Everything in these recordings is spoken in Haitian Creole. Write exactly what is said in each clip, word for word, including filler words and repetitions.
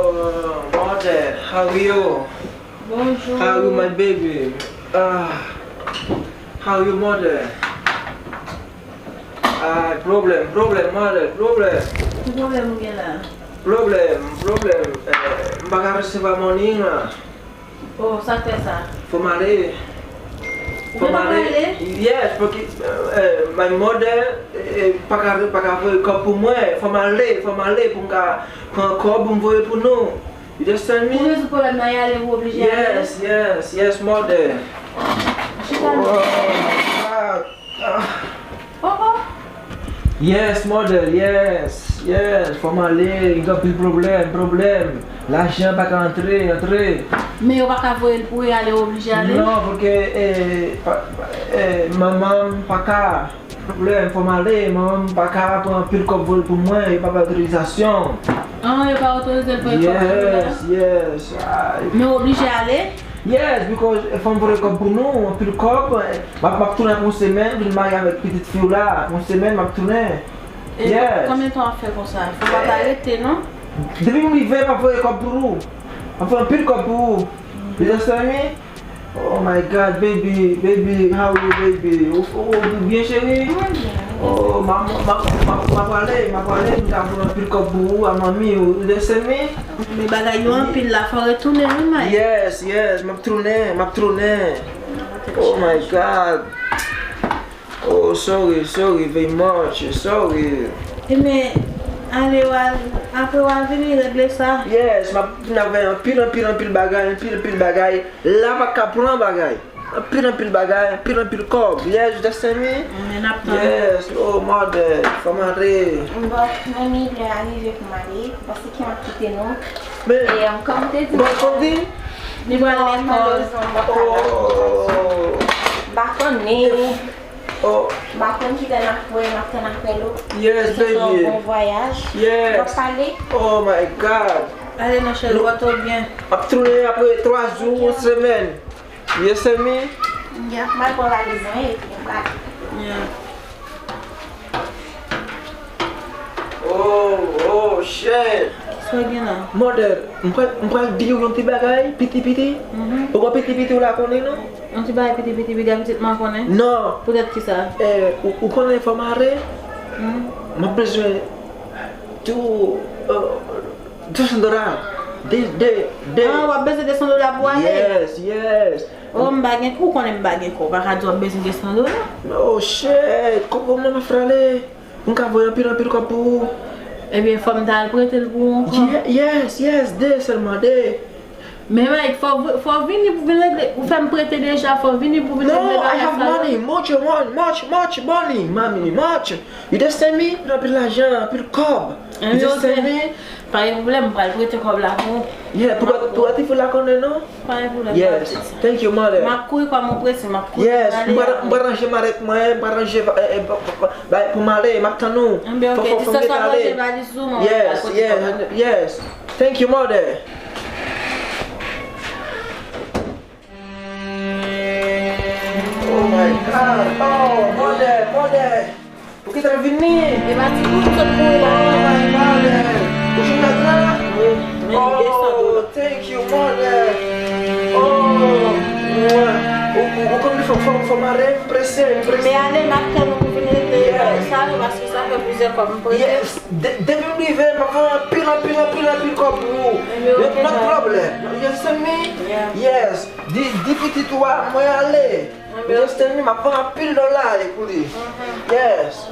Oh, mother, how are you? Bonjour. How are you, my baby? Ah, how are you, mother? Ah, problem, problem, mother, problem. Ki pwoblèm ou gen la? Problem, problem. Eh, m pa ka resevwa money la. Oh, sa k fè sa? Fò m ale. Ou gentan pale? Yes, paske, eh, my mother, eh, pa ka, pa ka voye kòb pou mwen. Fò m ale, fò m ale pou m ka pran kòb pou m voye pou nou. You understand me? Pou rezoud pwoblèm nan, y ale, ou oblije ale? Yes, yes, yes, mother. Chita non. Oh, my God. Ah. Oh, oh. Yes, mother, yes, yes. Fò m ale, gen anpil pwoblèm, pwoblèm. Lajan pa ka antre, antre. Men yo pa ka voye l pou ou ale, ou oblije ale? Non, paske, eh, pa, eh, manman m pa ka. Pwoblèm, fò m ale, manman m pa ka pran anpil kòb voye l pou mwen, yo pa bay otorizasyon. Ah, yo pa otorize l voye kòb pou ou la? Yes, yes. Ay. Men ou oblije ale? Yes, because fò m voye kòb pou nou, anpil kòb, eh, m ap, m ap tounen apre yon semèn, vin marye avèk pitit fi w la, apre yon semèn, m ap tounen. Yes. Konbyen tan w ap fè konsa? Fò w pa ta rete, non? Depi m rive, m ap voye kòb pou ou. M ap voye anpil kòb pou ou. You understand me? Oh my God, baby, baby, how are you, baby? Ou, ou, ou byen, cheri? Mwen byen. Oh, m ap, m ap, m ap, m ap prale, m ap prale, m ka voye anpil kòb pou ou, a manmi, you understand me? Men bagay yo anpil la, fò w retounen, wi, Mike. Yes, yes, m ap tounen, m ap tounen. Oh my God. Oh, sorry, sorry, very much, sorry. Ebyen, ale w al, apre w al vini regle sa. Yes, m ap vin avè anpil, anpil, anpil bagay, anpil, anpil bagay. La pa ka pran bagay. Anpil, anpil bagay, anpil, anpil kòb. Yes, you understand me? Men n ap tann. Yes, oh, mother, fò m ale. Bon, manmi, lè a rive pou m ale. Paske m ap kite nou. Men, e, um, kòm ou te di, bon, m konnen. Li pral lekòl. Malerezman, m pa ka la. Oh. M pa konnen. Oh. M pa konn kilè n ap wè, m ap tann apèl ou. Yes, baby. Bon vwayaj. Yes. M ap pale. Oh my God. Ale non, cheri, pote w byen. M ap tounen apre twa jou, yon semèn. Yes, semi. Yeah, m al pran valiz mwen epi m pral. Yeah. Oh, oh, shit. Sa w gen la? Mother, m pral, m pral di w yon ti bagay, piti piti. Mhm. Ou konn piti piti w la konnen, non? Yon ti bagay piti piti, piga pitit mwen konnen? Non. Poutèt ki sa? Eh, ou, ou konnen fò mare? Mhm. Mwen bezwen tou, eh, de san dola. De, de, de. Ah, w ap bezwen de san dola pou ale? Yes, yes. Oh, m pa gen, ou konnen m pa gen kòb, pa ka di w ap bezwen de san dola. Oh, shit. Kòb mwen m ap prale. M ka voye anpil, anpil kòb pou ou. Ebyen, fò m ta al prete l pou ou ankò. Ye-, yes, yes, de sèlman, de. Men, Mike, fò, fò w vini pou vin regle. Ou fè m prete deja, fò w vini pou vin regle bagay sa yo. No, I have money, much, much, much, much money, mommy, much. You understand me? Anpil lajan, anpil kòb. You understand me? Pa gen pwoblèm, m pral prete kòb la pou ou. Yeah, pou, pou ti fi la konnen, non? Pa gen pwoblèm, pa di sa. Yes, thank you, mother. M ap kouri kòm ou prese, m ap kouri. Yes, m pral, m pral ranje malèt mwen, m pral ranje, eh, eh, ba-, ba-, ba-, pou m ale, m ap tann ou. Enben, ok, di sa, sa ranje valiz ou, mwen pral pote kòb la. Yes, yes, yes. Thank you, mother. Oh my God. Oh, mother, mother. Ou gentan vini? E pa ti moun sot mouri la. Oh my God. Ou jwenn lòt la? Wi, men li de san dola. Oh, thank you, mother. Oh, mwen. Ou, ou, ou konn fò, fò, fò mare, m prese, m prese. Men ale, m ap tann ou pou vin regle bagay sa yo, paske sa fè plizyè fwa m prese. Yes. De-, depi m rive, m ap fè anpil, anpil, anpil, anpil kòb pou ou. Ebyen, ok, no problem. You understand me? Yeah. Yes. Di, di pitit ou a, mwen ale. Ebyen, ok. You understand me? M ap fè anpil dola ale pou li. Mhm. Yes.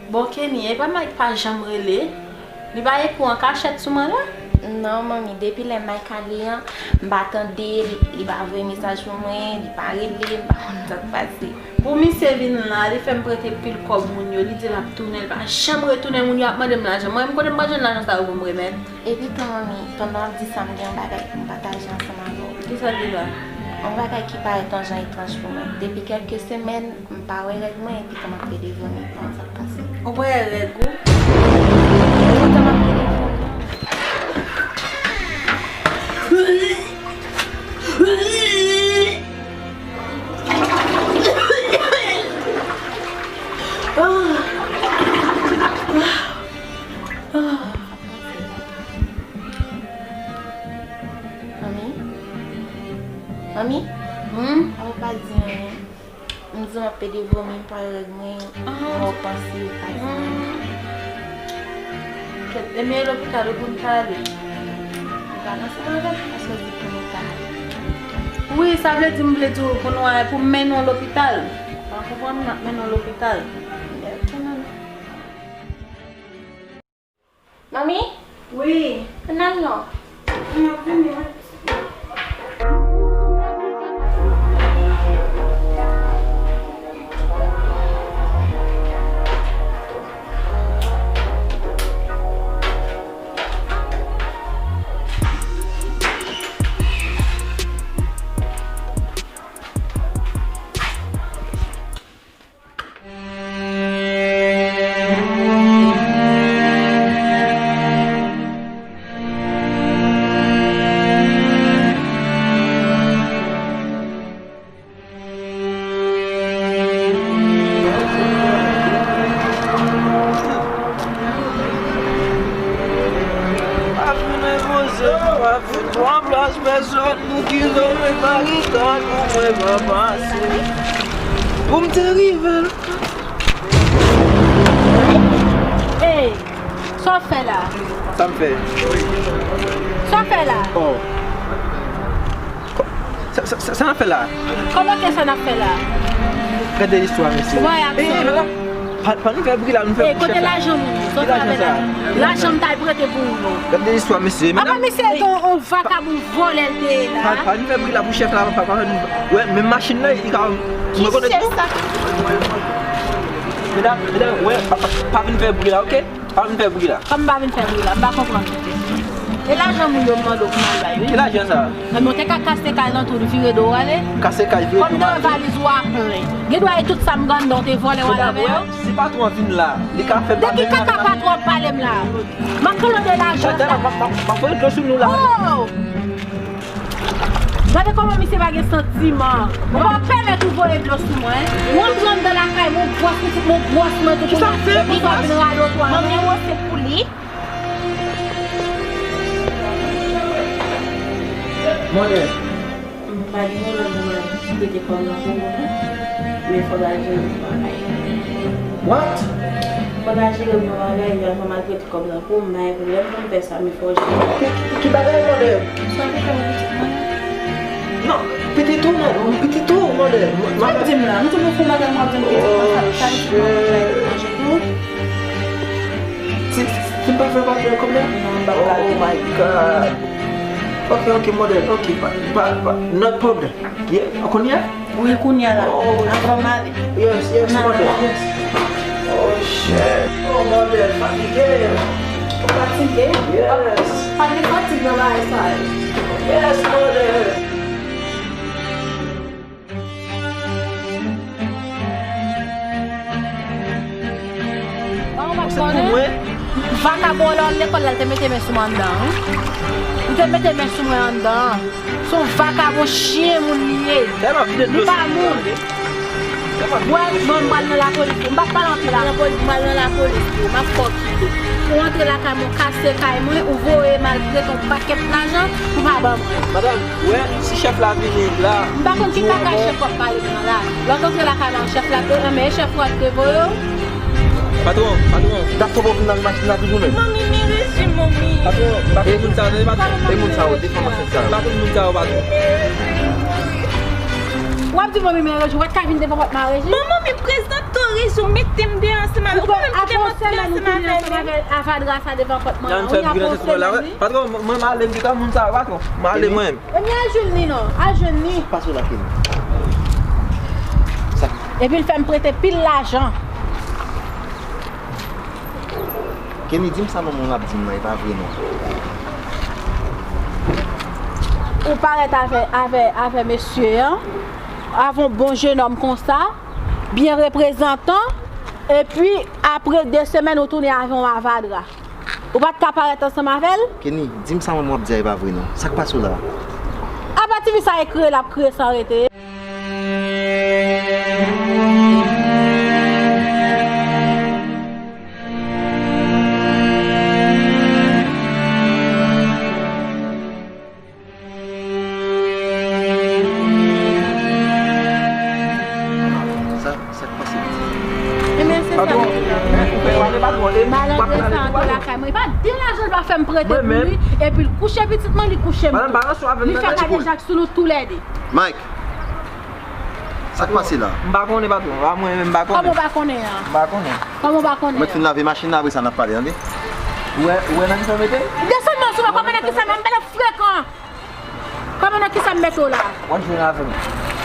Bon, Kenny, e pa Mike pa janm rele? Li pa ekri w an kachèt sou mwen la? Non, manmi, depi lè Mike ale an, m pa tande l, li pa voye mesaj pou mwen, li pa rele, m pa konn sa k pase. Pou misye vin la, li fè m prete pil kòb moun yo, li di l ap tounen, li pa janm retounen, moun yo ap mande m lajan. Mwen menm, kote m pral jwenn lajan sa yo pou m remèt? Epi tou, manmi, pandan w ap di sa, m gen yon bagay pou m pataje ansanm avè w. Kisa l di la? Yon bagay ki parèt yon jan etranj pou mwen. Depi kèlke semèn, m pa wè règ mwen, epi kòm ap rele vòni, pa konn sa k pase. Ou pa wè règ ou? Epi kòm ap rele vòni. Manmi? Manmi? Hmm? Aw pa di anyen. M di w m ap pede vomi, m pa wè règ mwen, ah, mwen panse yo pa di anyen. Hmm. Kèt, e men lopital ou konn pale. Ou pa nan sal avè m, paske w di pou nou ta ale. Wi, sa vle di m vle di w pou nou al, pou m mennen w lopital. Ou pa konprann, m ap mennen w lopital. Ok, manmi. Manmi? Wi. Ann al non. M ap vini, wi. Pa vin enpoze, pa vin pran plas pèsòn. Pou ki zòn mwen pa gen kay pou mwen pa pase. Pou m te rive l. Ey, sa w fè la? Sa m fè? Sa w fè la? Oh. Sa, sa, sa, sa n ap fè la? Kòman ke sa n ap fè la? Gade istwa, mesye. Ou bay aksyon. Ey, ey, madanm. Pa, pa nou fè bri la, nou fè pou chèf la. Kote lajan moun yo? Sa w fè avèk lajan moun yo? Lajan m t al prete pou ou, non. Gade istwa, mesye. Apa mesye, yon, yon vakabon vòlè l te ye la. Pa, pa nou fè bri la pou chèf la, pa, pa, pa nou. Wè, menm machin nan, li ka rekonèt nou. Kiyès sa? Medam, medam, wè, pa, pa, pa vin fè bri la, oke? Pa vin fè bri la. Kòm m pa vin fè bri la, m pa konprann. E lajan moun yo m mande w pou m al bay, wi. Ki lajan sa? Enben, w te ka kase kay lan tou, vire do w ale. Kase kay, vire do w ale. Kòm nan valiz ou a plen. Gen dwa e tout sa m gen anndan w te vòlè w al avè yo. Medam, wè, si patwon an vin la, li ka fè bagay. De ki kaka patwon ap pale m la? M ap pale de lajan sa. Madam, m ap, m ap, m ap voye dlo sou nou la. Oh! Gade kòman misye pa gen santiman. Ou pa pèmèt ou voye dlo sou mwen. Ou antre anndan lakay mwen, ou gwòs pitit mwen, ou gwòs mwen tou. Kisa w fè? Pou sa w vin rale otwa. Manmi, ou se pou li. Mwen. M pa gen lòt moun prete kòb lan pou ou, non. Men fò w ta jere yon bagay. What? Fò w ta jere yon bagay, avan m al prete kòb lan pou m, bay pwoblèm pou m fè sa, men fò w jere. Ki, ki, ki bagay, mòdèl? Sa w te fè pou pitit mwen? Non, pitit ou, non, pitit ou, mòdèl. Sa w di m la? M tou nou fou, mòdèl, m ap di m pitit mwen, sa, sa pitit mwen manje tou. Si, si, si m pa fè pati nan kòb la? Non, m p ap ka. Oh my God. Ok, ok, mòdèl, ok, pa, pa, pa, not problem. Yeah, kounye a? Wi, kounye a la. Oh. Avan m ale. Yes, yes, mòdèl, yes. Oh, shit. Oh, mòdèl, fatige. Fatige? Yes. Pa gen fatig nan bagay sa yo. Yes, mòdèl. Bon, ou pa t konnen? Vakabon lè w al lekòl la, l te mete men sou mwen anndan, wi. Li te mete men sou mwen anndan. Se yon vakabon, chyen moun li ye. Li pa moun. Wè, bon, m pral nan lapolis tou. M p ap pale anpil la. M pral nan lapolis tou. M ap fè w kite. Ou antre lakay mwen, ou kase kay mwen, ou voye m al prete yon pakèt lajan pou pa ban mwen. Madanm, wè, si chèf la vini la, m pa konn ki kaka chèf w ap pale m nan la. Lè w t antre lakay la, chèf la te, men e chèf ou a ki te voye w? Patwon, patwon. T ap fè w vin nan machin la toujou menm. Manmi, men rejim, manmi. Patwon, m pa konn moun sa yo, non, patwon. E moun sa yo, defann machin sa yo. M pa konn moun sa yo, patwon. W ap di manmi men rejim, w pa t ka vin devan pòt mwen rejim? Bon, manmi, prezante w rejim, mete m deyò ansanm avè w. Ou pa vin kite m antre deyò ansanm avè l, non? Avadra sa devan pòt mwen la. Wi, apre yon semèn, wi. Patwon, mwen, mwen m ale, m gentan moun sa yo, patwon. M ale mwen menm. Ebyen, al jwenn li non, al jwenn li. Sa k pase w la, Kenny? Sa. Epi l fè m prete pil lajan. Kenny, di m sa manman w ap di m nan, e pa vre non. Ou parèt avè, avè, avè mesye an, avè yon bon jenòm konsa, byen reprezantan, epi apre de semèn ou tounen avè yon avadra. Ou pa t ka parèt ansanm avè l? Kenny, di m sa manman w ap di a e pa vre non. Sa k pase w la? Apa tifi sa e kriye l ap kriye san rete? Malandren sa antre lakay mwen. Li pa gen lajan, li pa fè m prete pou li. Epi l kouche pitit mwen, li kouche m tou. Li fè kadejak sou nou toulède. Mike, sa k pase la? M pa konnen, patwon. A mwen menm, m pa konnen. Kòman w pa konnen an? M pa konnen. Kòman w pa konnen an? Ou mèt fin lave machin nan, apre sa n ap pale, tande? Ou wè, ou wè nan ki sa w mete? Desann non sou mwen, kòman nan ki sa m, m pa nan frekan. Kòman nan ki sa m mete w la? W ap jwenn avè m.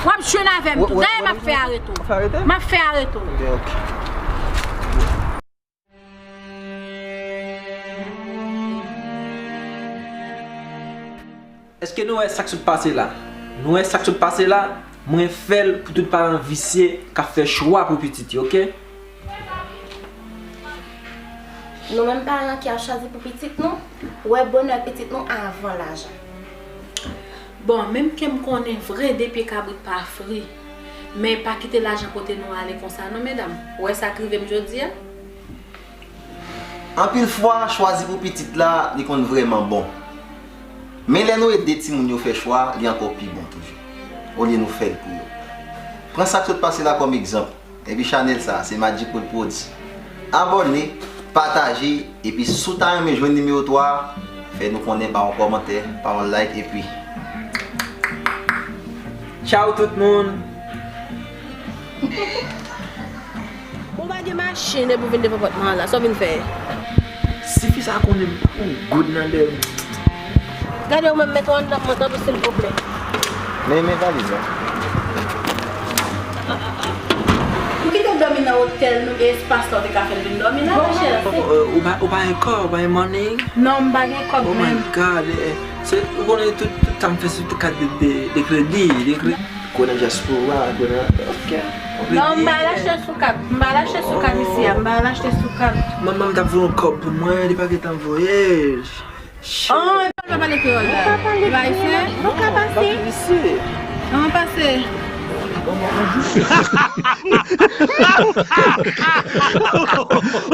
W ap jwenn avè m tou. Dayè, m ap fè arete w. W ap fè arete? M ap fè arete w. Ok, ok. Èske nou wè sa k sot pase la? Nou wè sa k sot pase la? Mwen fè l pou tout paran visye k ap fè chwa pou pitit yo, oke? Nou menm paran ki ap chwazi pou pitit nou, wè bonè pitit nou avan lajan. Bon, menm ke m konnen vre de pye kabrit pa fri, men pa kite lajan pote nou ale konsa non, medam. Ou wè sa k rive m jodi a? Anpil fwa, chwazi pou pitit la, li konn vrèman bon. Men lè nou ede timoun yo fè chwa, li ankò pi bon toujou. Olye nou fè l pou yo. Pran sa k sot pase la kòm egzanp. Epi chanèl sa, se Magic World Prodz. Abòne, pataje, epi si w ta renmen jwenn nimewo twa a, fè nou konnen pa yon kòmantè, pa yon like, epi tchaw tout moun! Bon, pa gen machin epi w vin devan pòt mwen an la, sa w vin fè? Si fi sa konnen m pa gon goud nan dèyè m. Gade w menm, mete w anndan mwen tanpri silvouplè. Men, men valiz la. Ou kite l dòmi nan otèl nou, gen espas la w te ka fè l vin dòmi la, monchè. Ou pa, ou pa gen kòb, ou pa gen money? Non, m pa gen kòb menm. Oh my God, eh, eh. Se, ou konnen tout, tout tan m fè se tout kat de, de, de kredi, de kredi. Konnen dyaspora, konnen, ok. Non, m pa al achte sou kat. M pa al achte sou kat isi a. M pa al achte sou kat. Manman m t ap voye yon kòb pou mwen, li pa gentan voye. An, e pa pale kreyòl la. Ou pa pale kreyòl. Ou pa ayisyen? Nou ka pase. An, pase.